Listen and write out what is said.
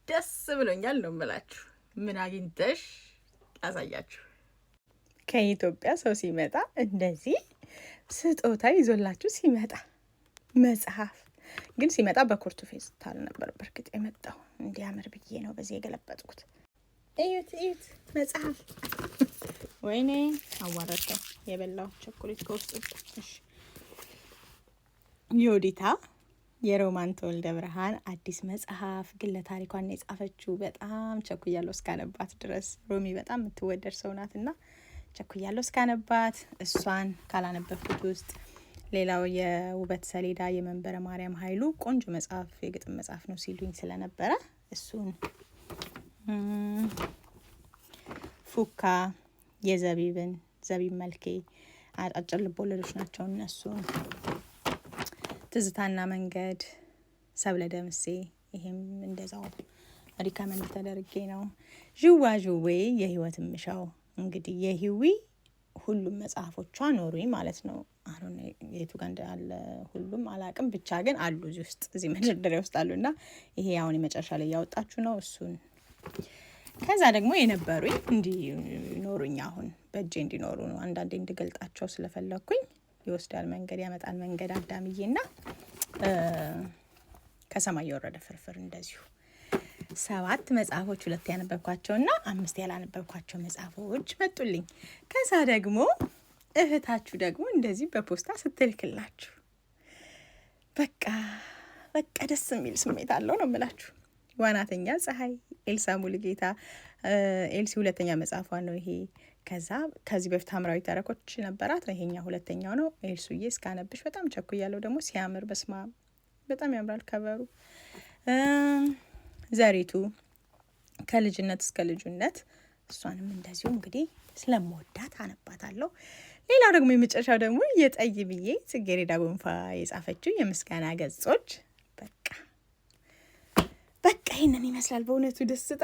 ደስ ብሎኛል ነው የምላችሁ። ምን አግኝተሽ ላሳያችሁ። ከኢትዮጵያ ሰው ሲመጣ እንደዚህ ስጦታ ይዞላችሁ ሲመጣ መጽሐፍ ግን ሲመጣ በኩርቱ ፌስታል ነበር በእርግጥ የመጣው። እንዲያምር ብዬ ነው በዚህ የገለበጥኩት። እዩት እዩት መጽሐፍ። ወይኔ አዋረድከው። የበላው ቸኮሌት ከውስጥ። እሺ፣ ዮዲታ የሮማን ተወልደ ብርሃን አዲስ መጽሐፍ ግለ ታሪኳን የጻፈችው፣ በጣም ቸኩያለሁ እስካነባት ድረስ። ሮሚ በጣም የምትወደድ ሰው ናትና ቸኩያለሁ እስካነባት። እሷን ካላነበብኩት ውስጥ ሌላው የውበት ሰሌዳ የመንበረ ማርያም ኃይሉ ቆንጆ መጽሐፍ የግጥም መጽሐፍ ነው ሲሉኝ ስለነበረ እሱን፣ ፉካ የዘቢብን፣ ዘቢብ መልኬ አጫጭር ልቦለዶች ናቸው እነሱን፣ ትዝታና መንገድ ሰብለ ደምሴ፣ ይሄም እንደዛው recommend ተደርጌ ነው። ዥዋ ዥዌ የህይወት ምሻው፣ እንግዲህ የህዊ ሁሉም መጽሐፎቿ ኖሩኝ ማለት ነው። አሁን የቱ ጋር እንዳለ ሁሉም አላቅም፣ ብቻ ግን አሉ እዚህ ውስጥ፣ እዚህ መደርደሪያ ውስጥ አሉ እና ይሄ አሁን የመጨረሻ ላይ እያወጣችሁ ነው እሱን። ከዛ ደግሞ የነበሩኝ እንዲኖሩኝ አሁን በእጄ እንዲኖሩ ነው። አንዳንዴ እንድገልጣቸው ስለፈለግኩኝ ይወስዳል መንገድ ያመጣል መንገድ አዳምዬና ከሰማይ የወረደ ፍርፍር፣ እንደዚሁ ሰባት መጽሐፎች፣ ሁለት ያነበብኳቸውና አምስት ያላነበብኳቸው መጽሐፎች መጡልኝ። ከዛ ደግሞ እህታችሁ ደግሞ እንደዚህ በፖስታ ስትልክላችሁ በቃ በቃ ደስ የሚል ስሜት አለው ነው የምላችሁ። ዋናተኛ ፀሐይ ኤልሳ ሙሉጌታ፣ ኤልሲ ሁለተኛ መጽሐፏ ነው ይሄ። ከዛ ከዚህ በፊት ሐምራዊ ተረኮች ነበራት። ይሄኛ ሁለተኛው ነው። ኤልሱዬ እስካነብሽ በጣም ቸኩያለሁ። ደግሞ ሲያምር በስማ በጣም ያምራል cover ኡ። ዘሪቱ ከልጅነት እስከ ልጁነት፣ እሷንም እንደዚሁ እንግዲህ ስለምወዳት አነባታለሁ። ሌላው ደግሞ የመጨረሻው ደግሞ የጠይብዬ ጽጌረዳ ጎንፋ የጻፈችው የምስጋና ገጾች። በቃ በቃ ይህንን ይመስላል በእውነቱ ደስታ።